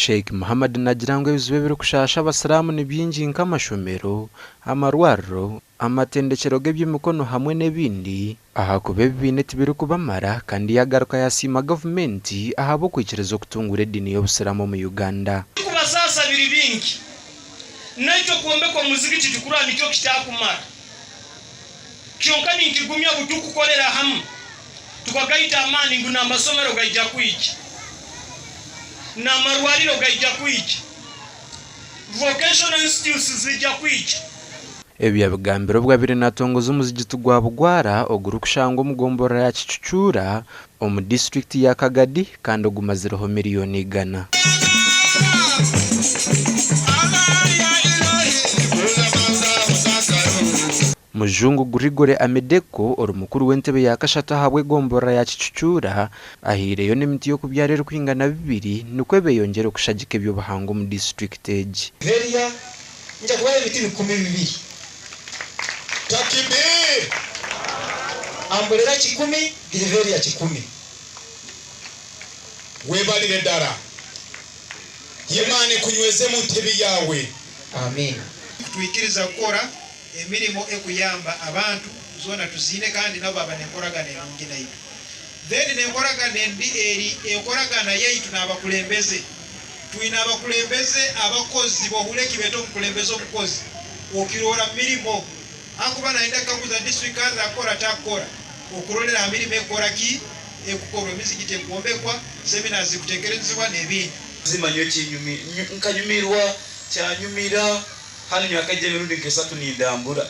Sheikh Muhammad naagira ngu ebizibu ebirikushaasha abasiraamu ni bingi nk'amashomero, amarwariro, amatendekyero g'eby'emikono hamwe n'ebindi ahakuba ebi baine tibirikubamara kandi yaagaruka yaasiima gavumenti ahabw'okwikiriza okutunguura ediini y'obusiraamu omu Uganda. Kubasaasa biri bingi, naitwe kwombeka omuzigiti tikuraba nikyo kitakumara. Kyonka ninkigumya obu tukukorera hamu tukagaita amaani ngu n'amasomero gaija kwija, n'amarwariro gaija kwija, vocational institutes ziija kwija. Ebi yabigambire obu abaire natongoza omuzigiti gwa Bugwara ogurikushangwa omu gomborora ya Kicucuura omu disiturikiti ya Kagadi kandi ogumazireho miriyoni igana. Mujungu Gregory Amedeko ori mukuru w'entebe ya kashatu ahabw'egomborora ya Kicucuura ahaireyo n'emiti y'okubyara erikwingana bibiri nikwo beyongyere kushagika eby'obuhangwa omu disiturikiti egi. Liberia, Nja kubaha ebiti 2000. Takibir! Amburera kikumi, Liberia kikumi. Webalire dara. Imana ekunyweze mu ntebe yawe. Amiina. Kutwikiriza kukora emirimo ekuyamba abantu zoona tuziine kandi nabo baba nenkoragana enungi naitwe. Then nenkoragana endi eri enkoragana yaitu nabakulembeze. Twine abakulembeze abakozi bohurra ekibeeta omukulembeze omukozi okiroora mumirimo ahakuba nayenda kukaguza district council akukora atakukora okurorera aha mirimo ekukora ki ekukorwa emizigiti ekwombekwa, seminars zikutekerezibwa nebindi. Mazima nyowe nkanyumirwa kyanyumira hanu nyowe akaija emirundi nk'esatu nindambura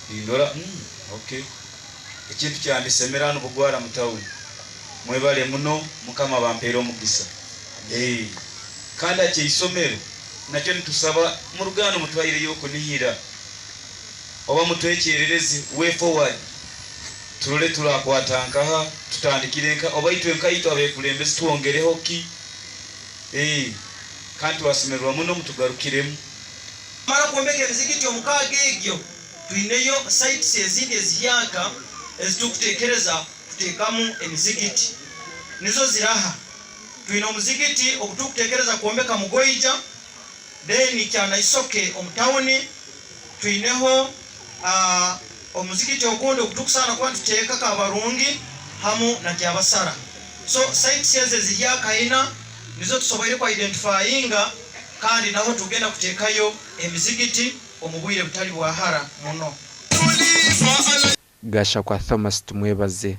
nindora mm ok ekintu kyandisemera hanu Bugwara mu town mwebale muno mukama abampere omugisa eeh kandi akyeisomero nakyo nitusaba muruge hanu mutwaireyo okunihira oba mutwekyerereze way forward turole turakwata nkaha tutandikire nkaha oba itwe nkaitwe abekulembezi twongereho ki eeh Kandi twasemererwa muno mutugarukiremu. Tumara kwombeka emizigiti omukaaga egyo, twineyo sites ezindi ezihyaka ezitukutekereza kuteekamu emizigiti. Nizo ziraha? Twine omuzigiti ogutukutekereza kwombeka Mugoija, then Kyanaisoke omu tawuni, twineho omuzigiti ogundi ogutukusaana kuba nituteeka Kabarungi hamu na Kyabasara. So sites ezo ezihyaka ina nizo tusoboire ku identifyinga kandi naho tugenda kuteekayo emizigiti omu bwire butali bwa hara muno. Gashakwa Thomas Tumwebaze.